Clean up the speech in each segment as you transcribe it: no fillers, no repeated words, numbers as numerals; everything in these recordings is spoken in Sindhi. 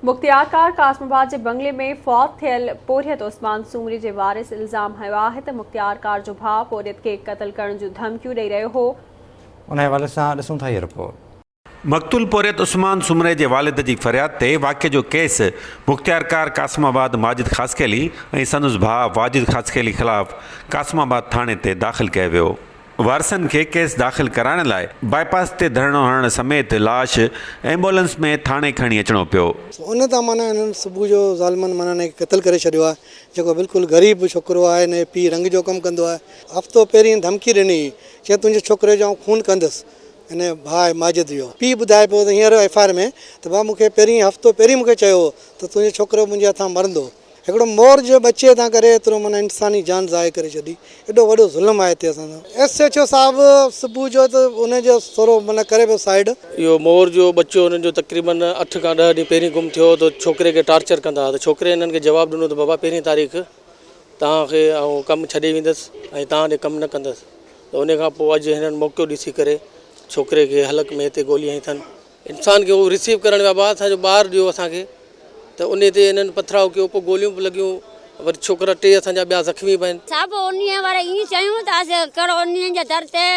مختيارڪار قاسم آباد جي بنگلي ۾ فوت ٿيل پورهيت عثمان سومري جي وارث الزام هنيو آهي ته مختيارڪار جو ڀاء پورهيت کي قتل ڪرڻ جون ڌمڪيون ڏئي رهيو هو. ان حوالي سان ڏسون ٿا هيء رپورٽ. مقتول پورهيت عثمان سومري جي والد جي فرياد تي واقعي جو ڪيس مختيارڪار قاسم آباد ماجد خاصخيلي ۽ سندس ڀاء واجد خاصخيلي خلاف قاسم آباد ٿاڻي تي داخل ڪيو ويو. وارثن کي ڪيس داخل ڪرائڻ لاء باء پاس تي ڌرڻو هڻڻ سميت لاش ايمبولنس ۾ ٿاڻي کڻي اچڻو پيو. ان تان معنيٰ انهن صبح جو ظالمن معنيٰ هن کي قتل ڪري ڇڏيو آهي جيڪو بلڪل غريب ڇوڪرو آهي هن جو پيء رنگ جو ڪم ڪندو آهي هفتو پهرين ڌمڪي ڏني هئي چيائين تنهنجي ڇوڪري جو آئون خون ڪندس هن ڀاء ماجد جو پيء ٻڌائي پيو ته هينئر ايف I R ۾ ته ڀاء مون کي پهرين هفتو پهرين مون کي چيو هو ته تنهنجو ڇوڪرو منهنجي هٿان مرندو. هڪڙو مور جي ٻچي تان ڪري ايترو معنيٰ انساني جان ضايع ڪري ڇڏي ايڏو وڏو ظلم آهي هتي اسان سان. ايس ايڇ او صاحب صبح جو ته ان جو ٿورو معنيٰ ڪري پيو سائيڊ. اهو مور جو ٻچو انهن جو تقريبن اٺ کان ڏهه ڏينهن پهرين گم ٿيو هو ته ڇوڪري کي ٽارچر ڪندا هئا ته ڇوڪري انهن کي جواب ڏنو ته بابا پهرين تاريخ توهان کي آئون ڪم ڇڏي ويندس ۽ توهان ڏي ڪم نه ڪندس ته ان کان پوء اڄ هنن موقعو ڏسي ڪري ڇوڪري کي حلق ۾ هتي گولي هنئي اٿن. انسان کي هو رسيو ڪرڻ ويا ڀاء اسان جو ٻار ڏيو اسان کي ته انهي تي انهن پٿراء ڪيو پوء گوليون به لڳيون وري ڇوڪرا ٽي اسان جا ٻيا زخمي به آهن. صاحب انهي واري ائين چيون ته اسين ڪهڙو انهي جي در تي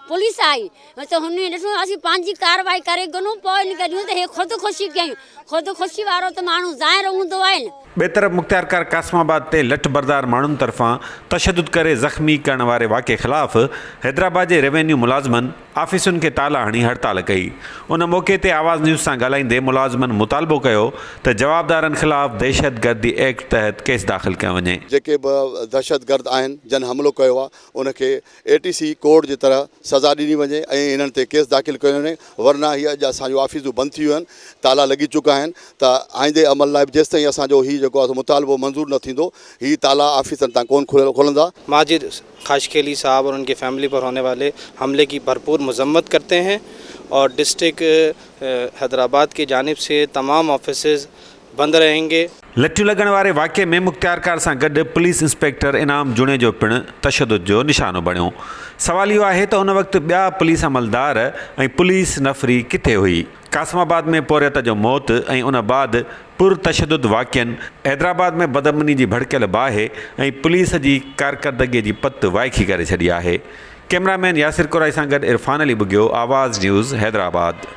پوليس آئي ته هن ڏٺو اسين پنهنجي ڪارروائي ڪري گنون پوء ان کي ڏيون ته هي خود خوشي ڪيائين خود خوشي وارو ته ماڻهو ظاهر هوندو آهي نه. ٻئي طرف مختيارڪار قاسم آباد تي لٺ بردار ماڻهن طرفان تشدد ڪري زخمي ڪرڻ واري واقعي خلاف حيدرآباد جي روينيو ملازمن آفيسن کي تالا هڻي هڙتال ڪئي. ان موقعي تي آواز نيوز سان ڳالهائيندي ملازمن مطالبو ڪيو ته جوابدارن خلاف دهشتگردي ايڪٽ تحت ڪيس داخل ڪيو وڃي. جيڪي به دهشتگرد آهن جن حملو ڪيو آهي ان کي اي ٽي سي ڪورٽ جي طرح سزا ڏني وڃي ۽ انهن تي ڪيس داخل ڪيو وڃي ورنه هي اڄ اسان جون آفيسون بند ٿي ويون آهن تالا لڳي چڪا آهن ته آئندي عمل لاء به جيستائين اسان جو هي جيڪو آهي مطالبو منظور نه ٿيندو هي تالا آفيسن تان ڪونه کلندا. ماجد خاشخيلي صاحب اور ان کي فيملي پر هوني والي حملي ڪي ڀرپور مذمت ڪرتي هين اور ڊسٽرڪٽ حيدرآباد ڪي جانب سي تمام آفيسز بند رهين گي. لٺيون لڳڻ واري واقعي ۾ مختيارڪار سان گڏ پوليس انسپيڪٽر انعام جوڻيجو پڻ تشدد جو نشانو بڻيو. سوال اهو آهي ته ان وقت ٻيا پوليس عملدار ۽ پوليس نفري ڪٿي هئي؟ قاسم آباد ۾ پورهيت جو موت ۽ ان بعد پر تشدد واقعن حيدرآباد ۾ بدامني جي ڀڙڪيل باهه ۽ پوليس جي ڪارڪردگي جي پت وائکي ڪري ڇڏي آهي. ڪئميرا مين ياسر ڪورائي سان گڏ عرفان علي ٻگهيو، آواز نيوز، حيدرآباد.